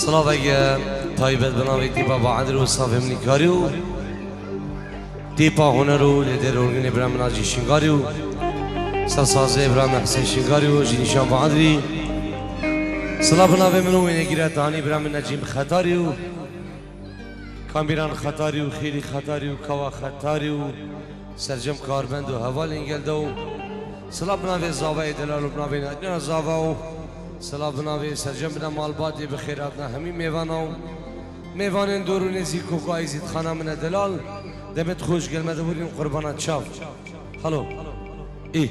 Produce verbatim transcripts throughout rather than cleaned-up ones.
Silaveke taybet bi navê tîpa Bahadir û stafê min îkarî û tîpa huner û lêdêr orgînê bira min a jî Şingarî û sersazê bira min Hesên Şingarî û jî nîşan Bahadirî. Silav bi navê min û wênegîra tanî bira min Necîm Xetarî û Kamîran Xetarî û Xêrî Xetarî û Kawa Xetarî û sercem karmend û hevalên gel de û silav bi navê zavayê delal û bi navê Nadîna zava û silav bi navê sercem bine malbatê bi xêr hatina hemî mêvana û mêvanên dor û nêzîk koka Îzîdxana min e delal. Demet xweş gel me de hûrîn qurbana çav. Halo. Ê.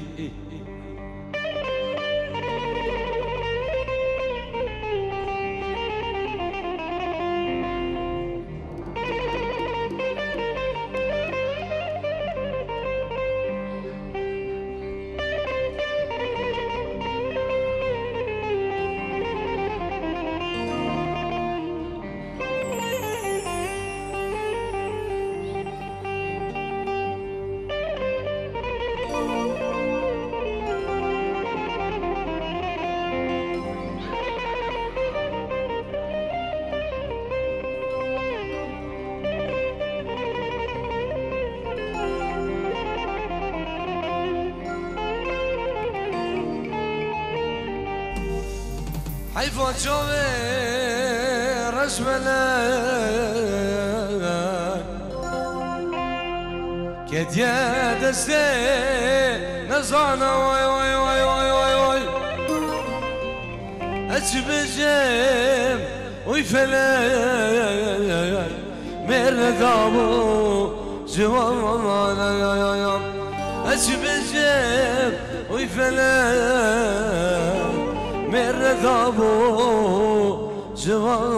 Heyfa çavê reşbele ketiye destê nezana, way, way, way, way, way, way. Ez çi bêjim, uy felek, mêr nedabû ji wan. Ez çi bêjim, uy felek, mêr nedabû ji wan.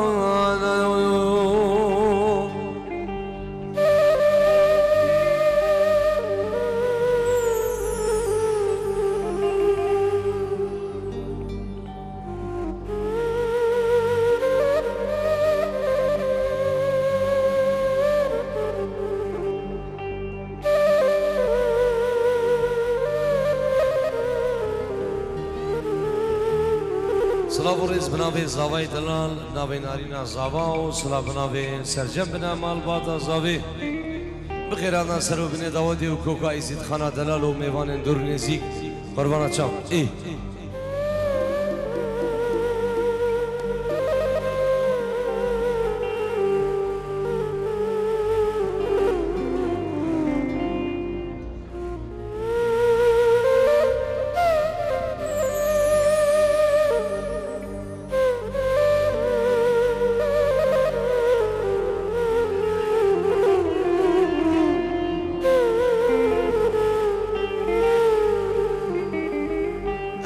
Silav û rêz bi navê zavayê delal, bi navê Narîna zava û silav bi navê sercem bine malbata zavê. Bi xêr hatina ser û binê dawetê û koka Îzîdxana delal û mêvanên dor û nêzîk. Qurbana çav. Ê.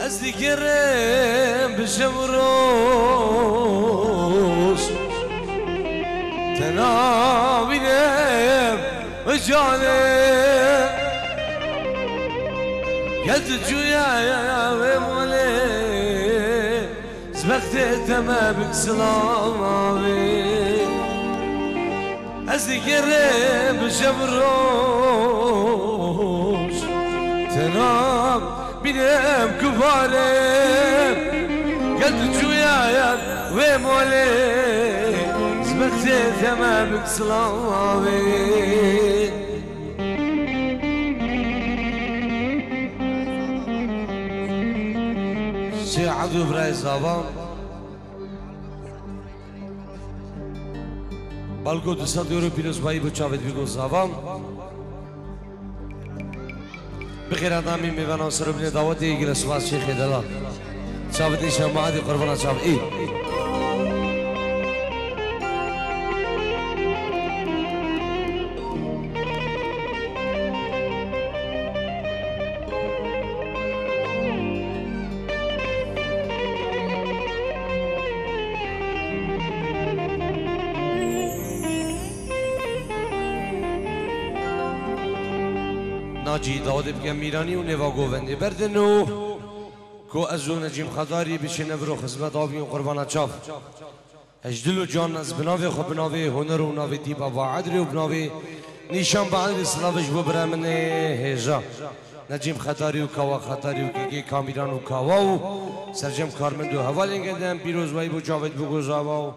Ez digêrim bi şev û roj, te nabînim bi canê. Gel tu çûye wê malê, ji bextê te me bik silavê. Ez digêrim bi şev û roj, te nabînim ku varê. Gel tu çûye wê malê, ji bextê te me bik silavê. Şêx Ebdû birayê zava. Balko du sed euro pîrozbayî bo çavê dibî go zava. Bi xêr hatin hemî mêvanan ser û binê dawetê, gelek spas Şêxê delal. Çavê din şemaetê qurbana çav ê. Nacî dawetê bike Mîranî û nêva govendê berdin û ku ez û Necîm Xedarî bişêne vir û xizmet avîn qurbana çav. Ez dil û can ez bi navê xwe, bi navê huner û navê tîpa Baedrê û bi navê nîşan Baedrê silavê ji bo birayê min ê hêja Necîm Xetarî û Kawa Xetarî û kekê Kamîran û Kawa û sercem karmend û hevalên gel de em pîroz wayî bo çavê dibû gozava û